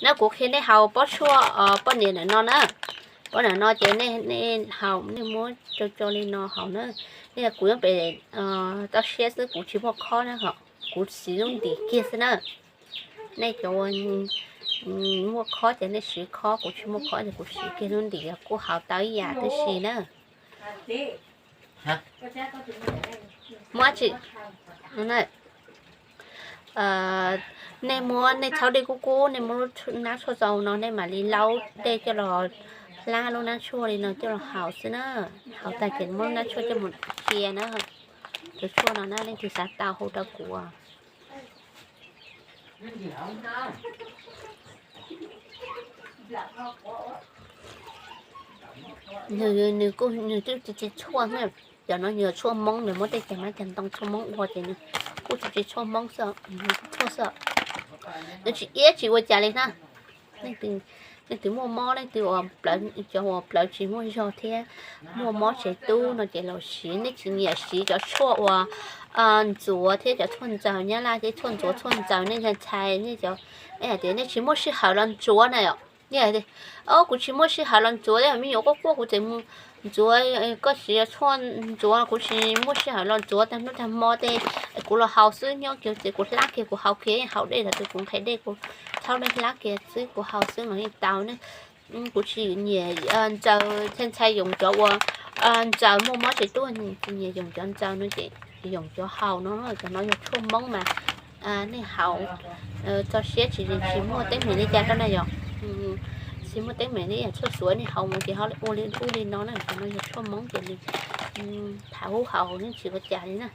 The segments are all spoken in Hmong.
Na kuv qhia nej haus pob tshuaj poj niam ntawm no na. Pob ntawm no ces nej haus, nej muab tso tso li no haus na. Nej, kuv nyob pem toj siab xwb, kuv tsis muaj khob na, kuv siv lub ntim kiag xwb na. Nej cov muaj khob ces nej siv khob, kuv tsis muaj khob ces kuv siv kiag lub ntim, kuj haus tau ib yam tib si na. Muab tsi, nej muab, nej txhob dej kub kub, nej muab lub nab tshuaj txaus no nej mam li laub dej coj los hlab lub nab tshuaj li no coj los haus xwb na. Haus tag ces muab lub nab tshuaj coj mus cia na. Tus tshuaj no na leej twg xav tau hu rau kuv. Nws, nws kuj, nws twb tsis tshuaj, cov no yog tshuaj Hmoob, nws muab tej cag mab cag ntoo tshuaj Hmoob ua ces nws kuj tsis tshuaj Hmoob xwb, tshuaj xwb. Nws tsis iab tsis ua cas li na. Nej twg muaj mob, nej twg uas, cov uas plawv tsis muaj zog thiab muaj mob tsev tub no ces los siv, nej tsis nyiam siv cov tshuaj uas ntxuav thiab cov tshuaj ntxaws, Nyab Laj thiab tshuaj ntxuav tshuaj ntxaws, nej ntshai ntshai, nej cov, nej hais tias nej tsis muaj sij hawm los ntxuav na yom. Nej hais tias, o, kuv tsis muaj sij hawm los ntxuav, me nyuam quaj quaj kuv tseem mus ntxuav, koj siv tshuaj ntxuav, kuv tsis muaj sij hawm los ntxuav tag hnub tag hmo tej, kuv los haus xwb, nyob kiag ces kuv hlab kiag kuv haus kiag, haus dej los twb kuv nqhis dej kuv thaub dej hlab kiag xwb kuv haus xwb mas yeej tau ne. Kuv tsis nyiam ntxaws, ntshai ntshai yoom cov uas ntxaws muaj mob tsev tub, tsis nyiam yoom cov ntxaws no ces yoom cov haus no, cov no yog tshuaj Hmoob mas nej haus txog siab tsis, tsis muaj teeb meem li cas rau na yom. Tsis muaj teeb meem li yam tshuaj Suav nej haus mus ces ho ua li ub li no na, cov no yog tshuaj Hmoob ces nws thaum ub haus yeej tsis ua cas li na.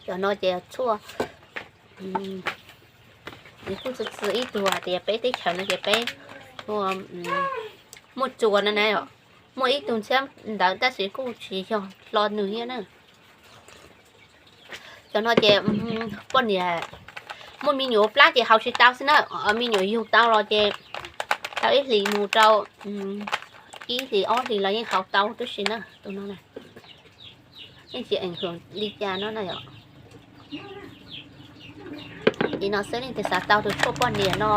Cov no ces tshuaj, nws kuj txi txi ib tug hais tias peb teb chaws no ces peb muaj tsuas no na, muaj ib tug ntxhiab ntawd tab sis kuj tsis yog hlo nws thiab na. Cov no ces poj niam muaj me nyuam plab ces haus tsis tau xwb na, me nyuam yug tau los ces tau ib hlis mus rau ib hlis ob hlis los yeej haus tau tib si na tus no na. Yeej tsis eem hwm li cas no na yom. Li no xwb, leej twg xav tau tus tshuaj poj niam no,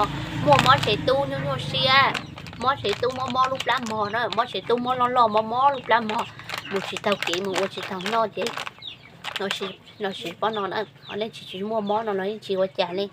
muaj mob tsev tub nyuaj nyuaj siab, mob tsev tub mob mob lub plab mog na, mob tsev tub mob loj loj mob mob lub plab mog, mus tsis taug kev mus ua tsis taug noj ces los siv pob no na, ho leej twg tsis muaj mob no los yeej tsis ua cas li.